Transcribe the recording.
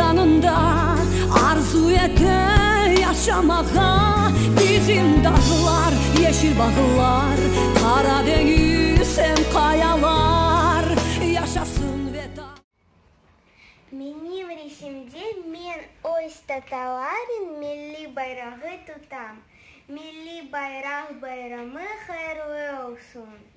Vatanında arzu ete yaşamağa. Bizim dağlar, yeşil bağlar, Qara deñiz em qayalar, Yaşasın Vetan. Menim resimde men öz tatalarnen milliy bayrağı tutam. Milliy bayraq bayramı hayırlı olsun!